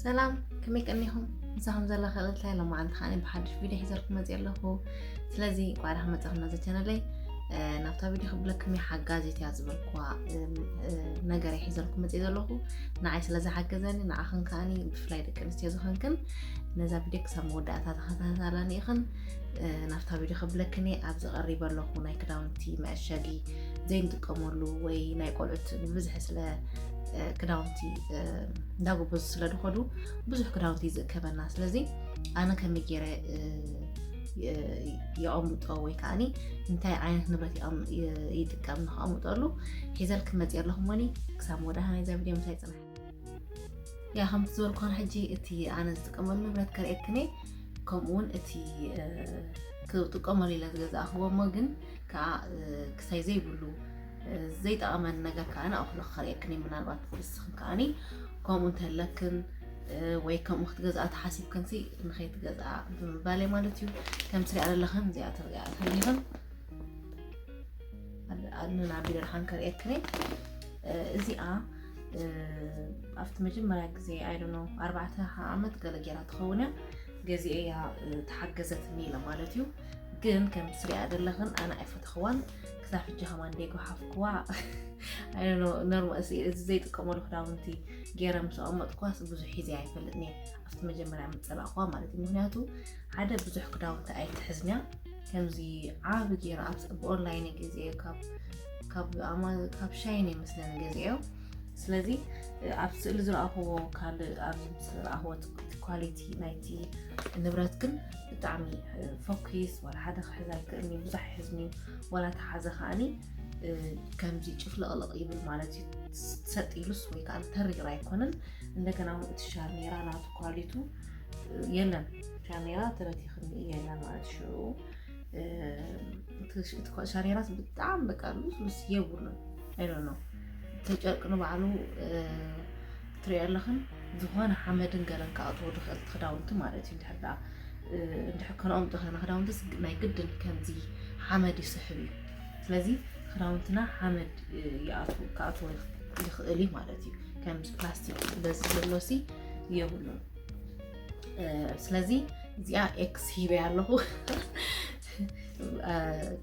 ሰላም፣ ከመይ ቀኒኹም? ምሳኹም ዘላ ከቕልታይ ሎማዓንቲ ከዓኒ ብሓድሽ ቪድዮ ሒዘልኩም መፅእ ኣለኹ። ስለዚ እንኳዕ ደሓን መፃኹም ናዚ ቻነለይ። ናብታ ቪድዮ ክብለኩም እየ ሓጋዚት እያ ዝበልኩዋ ነገር ሒዘልኩም መፅእ ዘለኹ። ንዓይ ስለ ዝሓገዘኒ ንዓኽን ከዓኒ ብፍላይ ደቂ ኣንስትዮ ዝኾንክን ነዛ ቪድዮ ክሳብ መወዳእታ ተኸታተላኒ ኢኽን። ናብታ ቪድዮ ክብለክን እየ። ኣብዚ ቀሪበ ኣለኹ ናይ ክዳውንቲ መዐሸጊ ዘይንጥቀመሉ ወይ ናይ ቆልዑት ብብዝሒ ስለ ክዳውንቲ እንዳጎበዙ ስለ ድኸዱ ብዙሕ ክዳውንቲ እዩ ዝእከበና። ስለዚ ኣነ ከመይ ገይረ የቐምጦ ወይ ከዓኒ እንታይ ዓይነት ንብረት ይጥቀም ንኸቐምጠሉ ሒዘልክን መፅእ ኣለኹ። ሞኒ ክሳብ መወዳእታ ናይዛ ቪድዮ ምሳይ ፅናሕ። ያ ከምቲ ዝበልኳን ሕጂ እቲ ኣነ ዝጥቀመሉ ንብረት ከርእየክን እየ። ከምኡ እውን እቲ ክጥቀመሉ ኢለ ዝገዛእክዎ እሞ ግን ከዓ ክሳይ ዘይብሉ ዘይጠቐመኒ ነገር ከዓ ንኣኹሎ ከርእየክን እየ። ምናልባት ንስኽን ከዓኒ ከምኡ እንተለክን ወይ ከምኡ ክትገዝኣ ተሓሲብክንሲ ንኸይትገዝኣ ብምባለይ ማለት እዩ። ከም ትሪኣ ዘለኽን እዚኣ ትሪኣ ተሊኽን ንናቢለ ድሓን ከርእየክን እየ። እዚኣ ኣብቲ መጀመርያ ግዜ ኣይደኖ ኣርባዕተ ዓመት ገለ ጌራ ትኸውን እያ። ገዚኤ እያ ተሓገዘትኒ ኢለ ማለት እዩ። ግን ከም ትሪኣ ዘለኽን ኣነ ኣይፈተኽዋን። ክሳብ ሕጂ ከማን ደይ ጎሓፍክዋ። ኣይደኖ ኖርማ እዚ ዘይጥቀመሉ ክዳውንቲ ገይረ ምስ ኣቐመጥኳስ ብዙሕ ሒዘ ኣይፈልጥን እየ። ኣብቲ መጀመርያ ምጸላእኳ ማለት እዩ። ምክንያቱ ሓደ ብዙሕ ክዳውንቲ ኣይትሕዝንያ። ከምዚ ዓቢ ገይረ ኣብ ብኦንላይን ግዜ ካብ ካብ ኣማ- ካብ ሻይን ይመስለኒ ገዚኦ። ስለዚ ኣብ ስእሊ ዝረኣኽዎ ካልእ ኣብዚ ዝረኣኽዎ ኳሊቲ ናይቲ ንብረት ግን ብጣዕሚ ፈኩስ ዋላ ሓደ ክሕዝ ኣይክእልኒ ብዙሕ ሕዝኒ ዋላ ተሓዘ ከዓኒ ከምዚ ጭፍለቕለቕ ይብል ማለት እዩ። ሰጥ ኢሉስ ወይ ከዓ ተሪር ኣይኮነን። እንደገና እውን እቲ ሻርኔራ ናቱ ኳሊቱ የለን። ሻርኔራ ተበቲኽኒ የለን ማለት ሽዑ እቲ ሻርኔራስ ብጣዕሚ በቃ ልስሉስ የብሉን። I don't know ተጨርቂ ንባዕሉ ትሪኦ ኣለኽን ዝኾነ ሓመድን ገለን ክኣትዎ ዝኽእል ክዳውንቲ ማለት እዩ። እንድሕር ደኣ እንድሕር ከነኦም ጥኸና ክዳውንትስ ናይ ግድን ከምዚ ሓመድ ይስሕብ እዩ። ስለዚ ክዳውንትና ሓመድ ይኣትዎ ክኣትዎ ይኽእል እዩ ማለት እዩ። ከምዚ ፕላስቲክ በዚ ዘሎሲ የብሉን። ስለዚ እዚኣ ኤክስ ሂበያ ኣለኹ።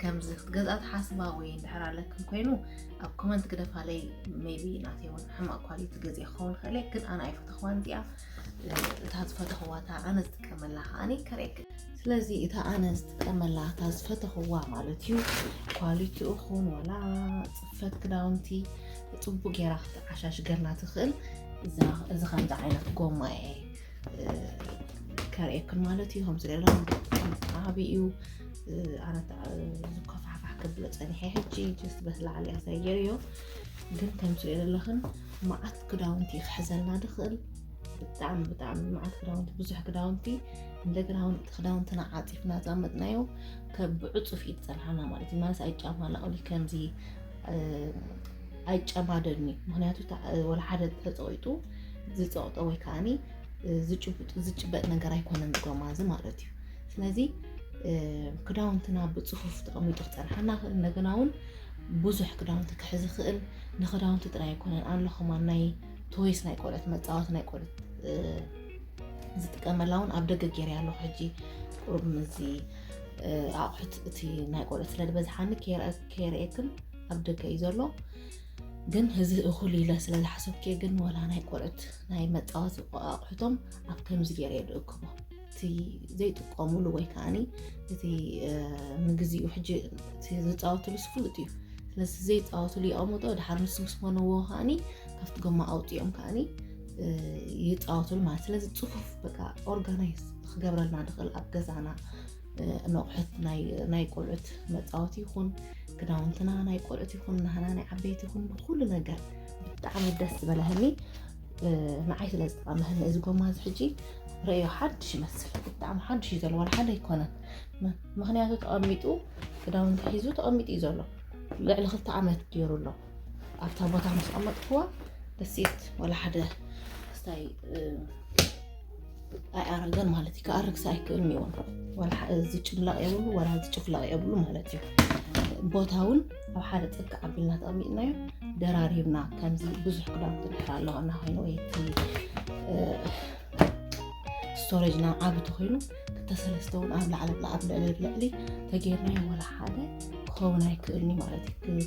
ከምዚ ክትገዝኣ ትሓስባ ወይ እንድሕር ኣለክን ኮይኑ ኣብ ኮመንት ግደፋለይ። ሜቢ ናተይ እውን ሕማቕ ኳሊቲ ገዚኣ ክኸውን ይኽእል እየ፣ ግን ኣነ ኣይፈተኽዋን እዚኣ። እታ ዝፈተኽዋ እታ ኣነ ዝጥቀመላ ከዓኒ ከርእየክን። ስለዚ እታ ኣነ ዝጥቀመላ እታ ዝፈተኽዋ ማለት እዩ ኳሊቲ ይኹን ዋላ ፅፈት ክዳውንቲ ፅቡቅ ጌራ ክትዓሻሽገልና ትኽእል። እዚ ከምዚ ዓይነት ጎማ እየ ከርእየክን ማለት እዩ። ከምዚ ሌላ ዓቢ እዩ። ኣነ ዝኮፋሕፋሕ ከብሎ ጸኒሐ ሕጂ ጀስት በቲ ላዕሊ ኣሳይ ገይረዮ። ግን ከምዚ ዘለኽን መዓት ክዳውንቲ ክሕዘልና ድኽእል ብጣዕሚ ብጣዕሚ መዓት ክዳውንቲ ብዙሕ ክዳውንቲ እንደገና እውን ክዳውንትና ዓፂፍና ዝኣመጥናዮ ከብዕፁፍ እዩ ዝፀንሓና ማለት እዩ። ማለት ኣይጫማ ላቕሊ ከምዚ ኣይጨማደድን እዩ። ምክንያቱ ወላ ሓደ ተፀቂጡ ዝፀቅጦ ወይ ከዓኒ ዝጭበጥ ነገር ኣይኮነን ዝጎማ እዚ ማለት እዩ። ስለዚ ክዳውንትና ብፅፉፍ ተቐሚጡ ክፀንሓና ክእል እንደገና እውን ብዙሕ ክዳውንቲ ክሕዝ ክእል ንክዳውንቲ ጥራይ ኣይኮነን ኣለኹማ ናይ ቶይስ ናይ ቆልዑት መፃወት ናይ ቆልዑት ዝጥቀመላ እውን ኣብ ደገ ገይረ ኣለኹ። ሕጂ ቁሩብ ምዚ ኣቑሑት እቲ ናይ ቆልዑት ስለ ዝበዝሓኒ ከየርኤክን ኣብ ደገ እዩ ዘሎ። ግን እዚ እኹል ኢለ ስለ ዝሓሰብኩ ግን ወላ ናይ ቆልዑት ናይ መፃወቲ ኣቑሑቶም ኣብ ከምዚ ገይረ እየ ዝእክቦ። እቲ ዘይጥቀሙሉ ወይ ከዓኒ እቲ ንግዚኡ ሕጂ ዝፃወትሉ ስፍሉጥ እዩ። ስለዚ ዘይፃወትሉ ይቐምጦ ድሓር ምስ ምስ ኮነዎ ከዓኒ ካብቲ ጎማ ኣውፅኦም ከዓኒ ይፃወትሉ ማለት። ስለዚ ፅፉፍ በቃ ኦርጋናይዝ ክገብረልና ንኽእል ኣብ ገዛና ነቑሑት ናይ ቆልዑት መፃወቲ ይኹን ክዳውንትና ናይ ቆልዑት ይኹን ናህና ናይ ዓበይቲ ይኹን ብኩሉ ነገር ብጣዕሚ ደስ ዝበለህኒ። ንዓይ ስለ ዝጠቐመህኒ እዚ ጎማ እዚ ሕጂ ረእዮ ሓድሽ ይመስል። ብጣዕሚ ሓድሽ እዩ ዘሎ ዋላ ሓደ ኣይኮነን። ምክንያቱ ተቐሚጡ ክዳውንቲ ሒዙ ተቐሚጡ እዩ ዘሎ። ልዕሊ ክልተ ዓመት ገይሩ ኣሎ። ኣብታ ቦታ ምስ ኣቐመጥክዋ ደሴት ዋላ ሓደ ክስታይ ኣይኣረገን ማለት እዩ። ክኣርግሲ ኣይክእልን ይውን ዋላ ዝጭምለቕ የብሉ ዋላ ዝጭፍለቕ የብሉ ማለት እዩ። ቦታ እውን ኣብ ሓደ ፅግዕ ኣቢልና ተቐሚጥናዮ ደራሪብና ከምዚ ብዙሕ ክዳውንቲ ድሕር ኣለዋና ኮይኑ ወይ እቲ ስቶሬጅና ዓቢ ተኾይኑ ክልተ ሰለስተ እውን ኣብ ላዕሊ ኣብ ልዕሊ ተጌርናዮ ወላ ሓደ ክኸውን ኣይክእልኒ ማለት እዩ።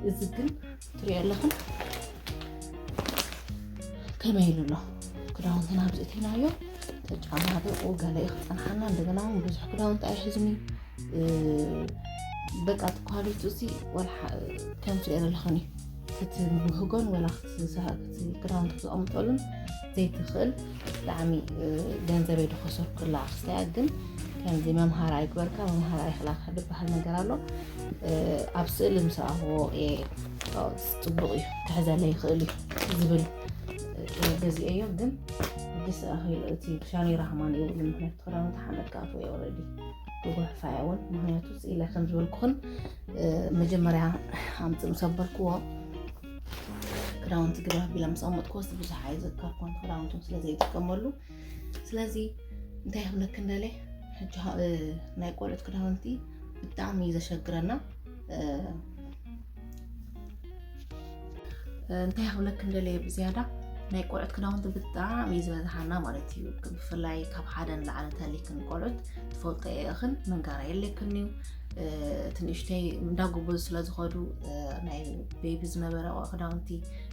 እዚ ግን ትሪኦ ኣለኽን ከመይ ኢሉ ኣሎ። ክዳውንትና ኣብዚ እቲናዮ ተጫማሪቑ ገለ እዩ ክፀንሓና። እንደገና እውን ብዙሕ ክዳውንቲ ኣይሕዝኒ። በቃ እቲ ኳሊቲ እዚ ወላ ከም ትሪኦ ዘለኽን እዩ። ክትብህጎን ወላ ክዳውንቲ ክትቕምጠሉን ዘይትኽእል ብጣዕሚ ገንዘበይ ድኸሰርኩላ ክስታያ። ግን ከምዚ መምሃራ ይግበርካ መምሃራ ይኽላካ ዝበሃል ነገር ኣሎ። ኣብ ስእሊ ምስ ረኣኽዎ ጽቡቕ እዩ ክሕዘለይ ይኽእል እዩ ዝብል ገዚኤዮ። ግን ግስ ኣኺሉ እቲ ሻኒራ ከማን የብሉ ምክንያቱ ክዳውንቲ ሓመድ ክኣትዎ እየ ኦረዲ ክጉሕፋ እያ እውን ምክንያቱ ስኢለ ከም ዝበልኩኽን መጀመርያ ኣምፅእ ምስ ኣበልክዎ ክዳውንቲ ግባ ቢለ ምስ ኣመጥክዎ ብዙሕ ኣይዘከርኩን ክዳውንቶም ስለ ዘይጥቀመሉ። ስለዚ እንታይ ክብለክ እንደለ ሕጂ ናይ ቆልዑት ክዳውንቲ ብጣዕሚ እዩ ዘሸግረና። እንታይ ክብለክ እንደለ ብዝያዳ ናይ ቆልዑት ክዳውንቲ ብጣዕሚ እዩ ዝበዝሓና ማለት እዩ። ብፍላይ ካብ ሓደ ንላዕሊ እንተሊክን ቆልዑት ትፈልጦ ኢኽን መንጋራ የለክን እዩ። እቲ ንእሽተይ እንዳጎበዙ ስለ ዝኸዱ ናይ ቤቢ ዝነበረ ክዳውንቲ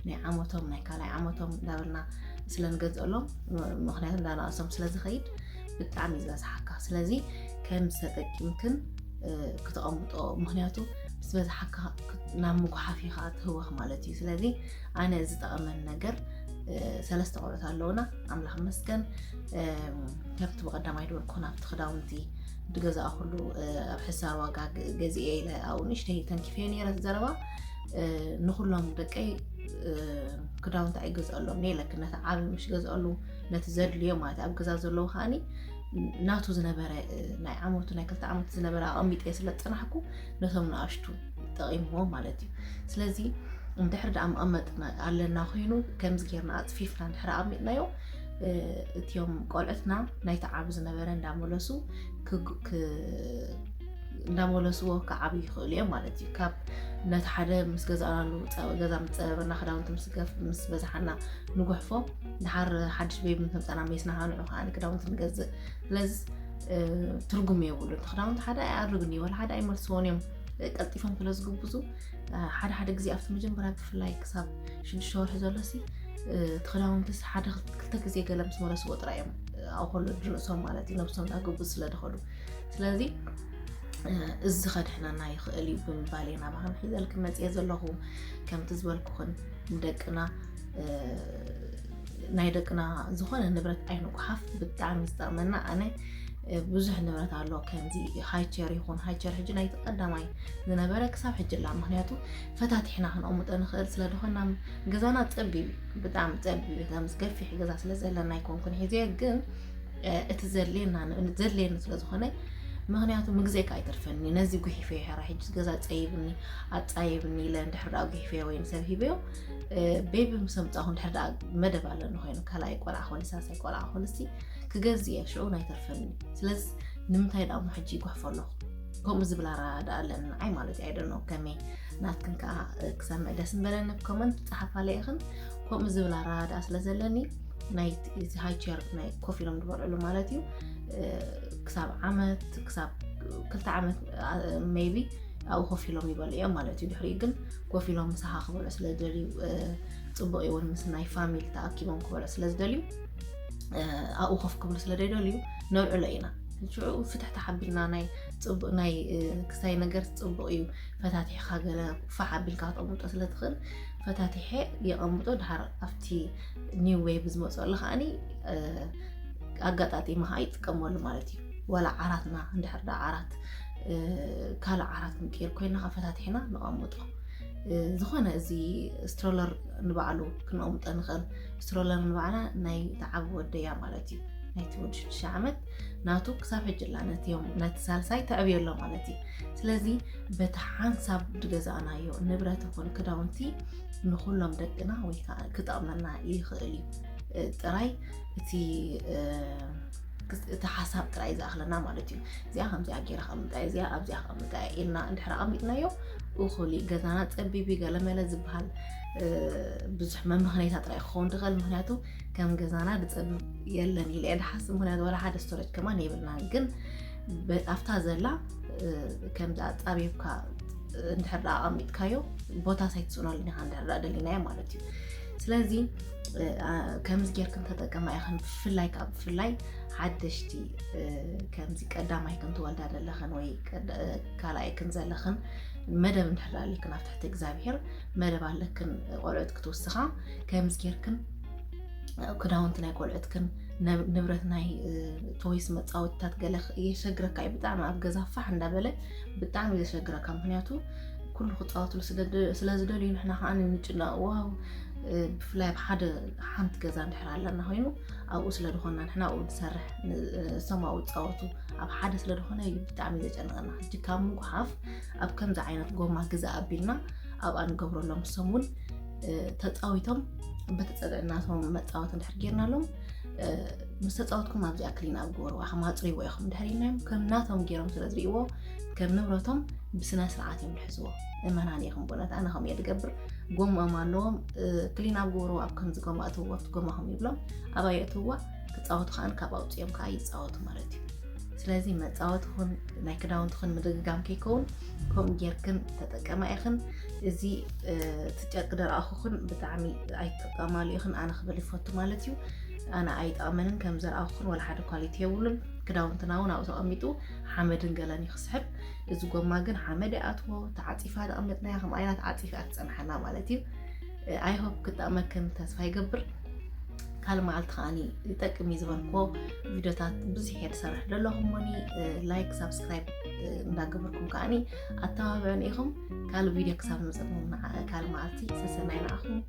ናይ ዓመቶም ናይ ካልኣይ ዓመቶም እንዳበልና ስለ ንገዝአሎም ምክንያቱ እንዳናእሶም ስለ ዝኸይድ ብጣዕሚ ዝበዝሓካ። ስለዚ ከም ዝተጠቂምክን ክተቐምጦ ምክንያቱ ምስ በዝሓካ ናብ ምጉሓፍ ኢኻ ትህወኽ ማለት እዩ። ስለዚ ኣነ ዝጠቐመን ነገር ሰለስተ ቆልዑት ኣለውና ኣምላኽ መስገን። ከምቲ ብቐዳማይ ድበልኩ ናብቲ ክዳውንቲ ዝገዛእኹሉ ኣብ ሕሳር ዋጋ ገዚኤ ኢለ ኣብኡ ንእሽተይ ተንኪፈዮ ነይረ ዘረባ። ንኩሎም ደቀይ ክዳውንቲ ኣይገዝኣሎም ነይለክ ነቲ ዓብ ምሽ ገዝኣሉ ነቲ ዘድልዮ ማለት ኣብ ገዛ ዘለዉ ከዓኒ ናቱ ዝነበረ ናይ ዓመቱ ናይ ክልተ ዓመት ዝነበረ ኣቐሚጠ ስለ ዝፀናሕኩ ነቶም ንኣሽቱ ጠቒምዎም ማለት እዩ። ስለዚ እንድሕር ደኣ መቐመጥ ኣለና ኮይኑ ከምዚ ጌርና ኣፅፊፍና እንድሕር ኣቐሚጥናዮ እቲዮም ቆልዕትና ናይቲ ዓብ ዝነበረ እንዳመለሱ እንዳመለስዎ ክዓብዩ ይኽእሉ እዮም ማለት እዩ። ካብ ነቲ ሓደ ምስ ገዛእናሉ ገዛ ምስ ፀበበና ክዳውንቲ ምስ በዝሓና ንጉሕፎ ድሓር ሓድሽ ቤቢ ምስ መፃና ሜስና ሃንዑ ከዓ ክዳውንቲ ንገዝእ። ስለዚ ትርጉም የብሉን። ክዳውንቲ ሓደ ኣይኣርግን እዩ፣ ወላ ሓደ ኣይመልስዎን እዮም። ቀልጢፎም ስለ ዝግብዙ ሓደ ሓደ ግዜ ኣብቲ መጀመርያ ብፍላይ ክሳብ ሽዱሽተ ወርሒ ዘሎ ሲ እቲ ክዳውንትስ ሓደ ክልተ ግዜ ገለ ምስ መለስዎ ጥራይ እዮም ኣብ ከሎ ድርእሶም ማለት እዩ ነብሶም ዳግብዙ ስለ ድኸዱ። ስለዚ እዚ ከድሕነና ይኽእል እዩ ብምባል እየ ናባኽን ሒዘልክን መፅየ ዘለኹ። ከምቲ ዝበልኩኽን ንደቅና ናይ ደቅና ዝኾነ ንብረት ኣይንጉሓፍ ብጣዕሚ ዝጠቕመና። ኣነ ብዙሕ ንብረት ኣሎ ከምዚ ሃይቸር ይኹን ሃይቸር ሕጂ ናይቲ ቀዳማይ ዝነበረ ክሳብ ሕጂ ኣላ ምክንያቱ ፈታቲሕና ክንቐምጦ ንኽእል ስለ ዝኾና ገዛና ፀቢብ እዩ ብጣዕሚ ፀቢብ እዩ ከምዚ ገፊሕ ገዛ ስለ ዘለና ኣይኮንኩን ሒዘዮ ግን እቲ ዘድልየና ዘድልየኒ ስለ ዝኾነ ምክንያቱ ምግዘካ ኣይተርፈኒ ነዚ ጉሒፈዮ ሕራ ሕጂ ገዛ ፀይብኒ ኣፃይብኒ ኢለ እንድሕር ደኣ ጉሒፈዮ ወይ ንሰብ ሂበዮ ቤቢ ምስ ኣምፃኹ እንድሕር ደኣ መደብ ኣለኒ ኮይኑ ካልኣይ ቆልዓ ኮነ ሳሳይ ቆልዓ ኮነሲ ክገዝእ እየ ሽዑ ኣይተርፈኒ። ስለዚ ንምንታይ ደኣ እሞ ሕጂ ይጉሕፎ ኣለኹ ከምኡ ዝብል ኣረዳድኣ ኣለኒ ንዓይ ማለት እዩ። ኣይደኖ ከመይ ናትክን ከዓ ክሰምዕ ደስ ምበለኒ ኮመንት ፀሓፋለይ ኢኽን ከምኡ ዝብል ኣረዳድኣ ስለ ዘለኒ ናይ ሃይቸር ናይ ኮፍ ኢሎም ዝበልዕሉ ማለት እዩ ክሳብ ዓመት ክሳብ ክልተ ዓመት ሜቢ ኣብኡ ኮፍ ኢሎም ይበልዑ እዮም ማለት እዩ። ድሕሪኡ ግን ኮፍ ኢሎም ምሳኻ ክበልዑ ስለ ዝደልዩ ፅቡቕ እውን ምስ ናይ ፋሚሊ ተኣኪቦም ክበልዑ ስለ ዝደልዩ ኣብኡ ኮፍ ክብሉ ስለ ዘይደልዩ ነብዕሎ ኢና። ሽዑ ፍትሕ ተሓቢልና ናይ ናይ ክስታይ ነገር ፅቡቕ እዩ ፈታቲሕካ ገለ ፋሕ ኣቢልካ ክተቕምጦ ስለ ትኽእል ፈታቲሐ የቐምጦ ድሓር ኣብቲ ኒው ዌብ ዝመፅኦ ኣሎ ከዓኒ ኣጋጣጢመ ከዓ ይጥቀመሉ ማለት እዩ። ወላ ዓራትና እንድሕር ዳ ዓራት ካልእ ዓራት ምቅይር ኮይና ከዓ ፈታቲሕና ንቐምጦ። ዝኾነ እዚ ስትሮለር ንባዕሉ ክንቐምጦ ንኽእል። ስትሮለር ንባዕላ ናይ ተዓቢ ወደያ ማለት እዩ። ናይቲ ወዲ ሽዱሽተ ዓመት ናቱ ክሳብ ሕጂ ኣላ ነቲ ሳልሳይ ተዕብዮ ኣሎ ማለት እዩ። ስለዚ በቲ ሓንሳብ ዝገዛእናዮ ንብረት ይኹን ክዳውንቲ ንኹሎም ደቅና ወይ ከዓ ክጠቕመና ይኽእል እዩ። ጥራይ እቲ እቲ ሓሳብ ጥራይ ዝኣኽለና ማለት እዩ። እዚኣ ከምዚኣ ገይረ ከቕምጣ እዚኣ ኣብዚኣ ከቕምጣ ኢልና እንድሕር ኣቐሚጥናዮ እኹል እዩ፣ ገዛና ጸቢብ እዩ፣ ገለመለ ዝበሃል ብዙሕ መመኽነይታ ጥራይ ክኸውን ትኽእል። ምክንያቱ ከም ገዛና ዝጸብብ የለን ኢለ እየ ዝሓስብ። ምክንያቱ ዋላ ሓደ ስቶሬጅ ከማን የብልናን፣ ግን ኣብታ ዘላ ከምዚ ኣጻቢብካ እንድሕር ደኣ ኣቐሚጥካዮ ቦታ ሳይትስእነሉ ኢኻ፣ እንድሕር ደኣ ደሊናዮ ማለት እዩ። ስለዚ ከምዚ ጌርክን ተጠቀማ ኢኽን። ብፍላይ ካብ ብፍላይ ሓደሽቲ ከምዚ ቀዳማይ ክንትወልዳ ዘለኽን ወይ ካልኣይ ክን ዘለኽን መደብ እንድሕር ኣለክን ኣብ ትሕቲ እግዚኣብሔር መደብ ኣለክን ቆልዑት ክትውስኻ ከምዚ ጌርክን ክዳውንቲ ናይ ቆልዑትክን ንብረት ናይ ቶይስ መፃወትታት ገለ የሸግረካ እዩ። ብጣዕሚ ኣብ ገዛ ፋሕ እንዳበለ ብጣዕሚ ዘሸግረካ፣ ምክንያቱ ኩሉ ክፃወትሉ ስለ ዝደልዩ ንሕና ከዓ ንጭነቕ። ዋው ብፍላይ ኣብ ሓደ ሓንቲ ገዛ እንድሕር ኣለና ኮይኑ ኣብኡ ስለ ዝኾንና ንሕና ኣብኡ ንሰርሕ እሶም ኣብኡ ዝፃወቱ ኣብ ሓደ ስለ ዝኾነ እዩ ብጣዕሚ ዘጨንቐና። ሕጂ ካብ ምጉሓፍ ኣብ ከምዚ ዓይነት ጎማ ግዛ ኣቢልና ኣብኣ ንገብረሎም፣ እሶም እውን ተፃዊቶም በተፀግዕናቶም መፃወት እንድሕር ጌርናሎም ምስ ተፃወትኩም ኣብዚኣ ክሊን ኣብ ግበርዋ ከም ኣፅርይዎ ኢኹም እንድሕር ኢልናዮም ከም ናቶም ገይሮም ስለ ዝርእይዎ ከም ንብረቶም ብስነ ስርዓት እዮም ዝሕዝዎ። እመናን ኢኹም ብእውነት ኣነ ከም እየ ዝገብር። ጎምኦም ኣለዎም ክሊን ኣብ ግበርዎ ኣብ ከምዚ ጎማ እትዎ ኣብቲ ጎማኹም ይብሎም ኣብኣ የእትውዋ ክፃወቱ ከዓን ካብ ኣውፅኦም ከዓ ይፃወቱ ማለት እዩ። ስለዚ መፃወትኹን ናይ ክዳውንትኹን ምድግጋም ከይከውን ከምኡ ጌርክን ተጠቀማ ኢኽን። እዚ እቲ ጨርቂ ደረኣኹኽን ብጣዕሚ ኣይትጥቀማሉ ኢኽን ኣነ ክብል ይፈቱ ማለት እዩ። ኣነ ኣይጠቕመንን ከም ዘረኣኹኽን ወላ ሓደ ኳሊቲ የብሉን። ክዳውንትና እውን ኣብኡ ተቐሚጡ ሓመድን ገለን እዩ ክስሕብ። እዚ ጎማ ግን ሓመድ ይኣትዎ ተዓፂፋ ተቐመጥናያ ከም ኣይና ተዓፂፋ ትፀንሓና ማለት እዩ። ኣይሆፕ ክጠቕመክን ተስፋ ይገብር። ካልእ መዓልቲ ከዓኒ ይጠቅም እዩ ዝበልክዎ ቪድዮታት ብዙሕ እየ ዝሰርሕ ዘለኹ እሞኒ ላይክ ሳብስክራይብ እንዳገበርኩም ከዓኒ ኣተባብዑን ኢኹም። ካልእ ቪድዮ ክሳብ ንመፀኩም ካልእ መዓልቲ ሰሰናይ ንዓኹም።